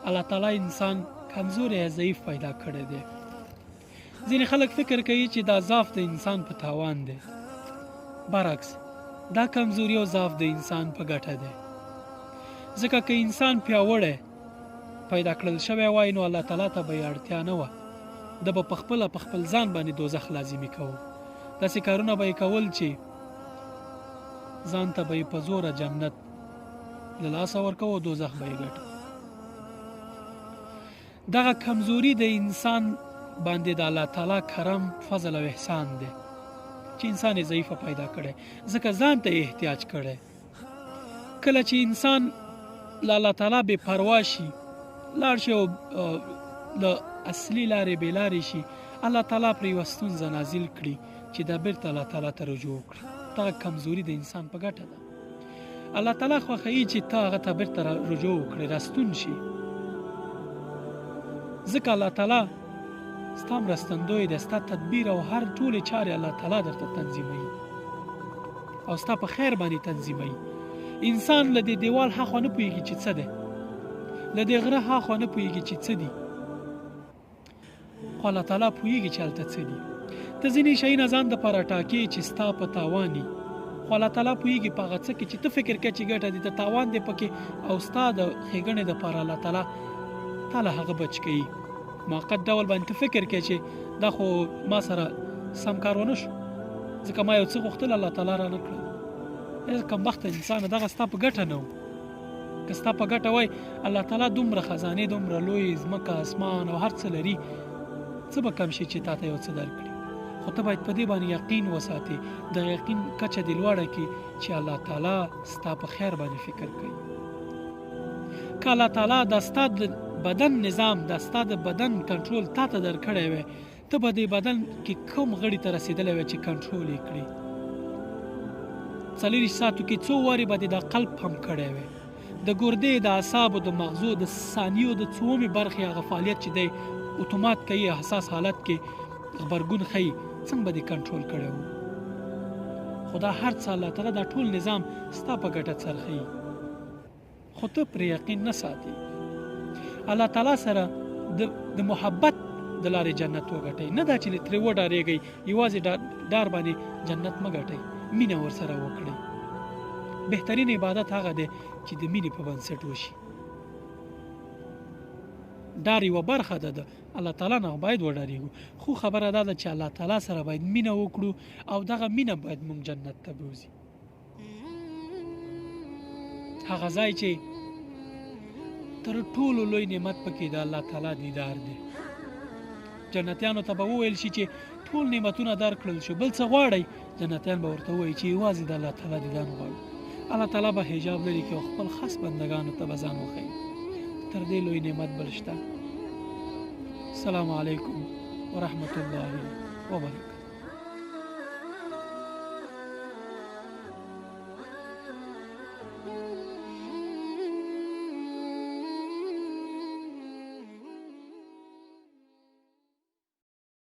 الله تعالی انسان کمزوری یا ضعیف پیدا کړی دی. ځینې خلک فکر کوي چې دا ضعف د انسان په تاوان دی. برعکس دا کمزوري او ضعف د انسان په ګټه دی، ځکه که انسان پیاوړی پیدا کړل شوی وای نو الله تعالی ته به یې اړتیا نه وه، ده به پخپله په خپل ځان باندې دوزخ لازمي کوو، داسې کارونه به یې کول چې ځان ته به یې په زوره جنت له لاسه ورکوو او دوزخ به یې ګټه. دغه کمزوري د انسان باندې د الله تعالی کرم، فضل او احسان دی چې انسان یې ضعیفه پیدا کړی، ځکه ځان ته یې احتیاج کړی. کله چې انسان له الله تعالی بې پروا شي، لاړ شي او له اصلي لارې بې لارې شي، الله تعالی پرې یوه ستونزه نازل کړي چې دا بیرته الله تعالی ته رجوع وکړي. دغه کمزوري د انسان په ګټه ده. الله تعالی خوښوي چې ته هغه ته بیرته رجوع وکړې، راستون شي، ځکه الله تعالی ستا مرستندوی دی، ستا تدبیر او هر ټولې چارې الله تعالی درته تنظیموي او ستا په خیر باندې تنظیموي. انسان له دې دیوال هاخوا نه پوهېږي چې څه دی، له دې غره هاخوا نه پوهېږي چې څه دي، خو الله تعالی پوهېږي چې هلته څه دي. ته ځینې شیونه ځان دپاره ټاکې چې ستا په تاوان وي، خو الله تعالی پوهېږي په هغه څه کې چې ته فکر کوې چې ګټه دي، ته تاوان دی پکې او ستا د ښېګڼې دپاره الله تعالی تا له هغه بچ کوي. موقت ډول باندې ته فکر کوې چې دا خو ما سره سم کار ونه شو، ځکه ما یو څه غوښتل الله تعالی را نه کړل. کمبخته انسانه، دغه ستا په ګټه نه و. که ستا په ګټه وای، الله تعالی دومره خزانې، دومره لوی ځمکه، اسمان او هر څه لري، څه به کم شي چې تا ته یو څه درکړي؟ خو ته باید په دې باندې یقین وساتې، د یقین کچه دې لوړه کړي چې الله تعالی ستا په خیر باندې فکر کوي. که الله تعالی دا ستا د بدن نظام، دا ستا د بدن کنټرول تا ته درکړی وای، ته به دې بدن کې کوم غړي ته رسېدلی وای چې کنټرول یې کړي؟ 24 ساعتو کې څو وارې به دې دا قلب پمپ کړی وای؟ د ګردې، د اعصابو، د مغزو، د ثانیو د څومې برخې هغه فعالیت چې دی اتومات کوي، حساس حالت کې غبرګون ښيي، څنګه به دې کنټرول کړی وو؟ خو دا هر څه الله تعالی دا ټول نظام ستا په ګټه څرخوي، خو ته پرې یقین نه ساتې. الله تعالی سره د محبت د لارې جنت وګټئ، نه دا چې ترې وډارېږئ، یوازې ډار باندې جنت مه ګټئ، مینه ورسره وکړئ. بهترین عبادت هغه دی چې د مینې په بنسټ وشي. ډار یوه برخه ده د الله تعالی نه باید وډارېږو، خو خبره دا ده چې الله تعالی سره باید مینه وکړو او دغه مینه باید موږ جنت ته بوځي، هغه ځای چې تر ټولو لوی نعمت پکې د الله تعالی دیدار دی. جنتیانو ته به وویل شي چې ټول نعمتونه درکړل شو، بل څه غواړئ؟ جنتیان به ورته ووایي چې یوازې د الله تعالی دیدن غواړو. الله تعالی به حجاب لري کړي او خپل خاص بندګانو ته به ځان وښیي. تر دې لوی نعمت بل شته؟ السلام علیکم ورحمت الله وبرکاته.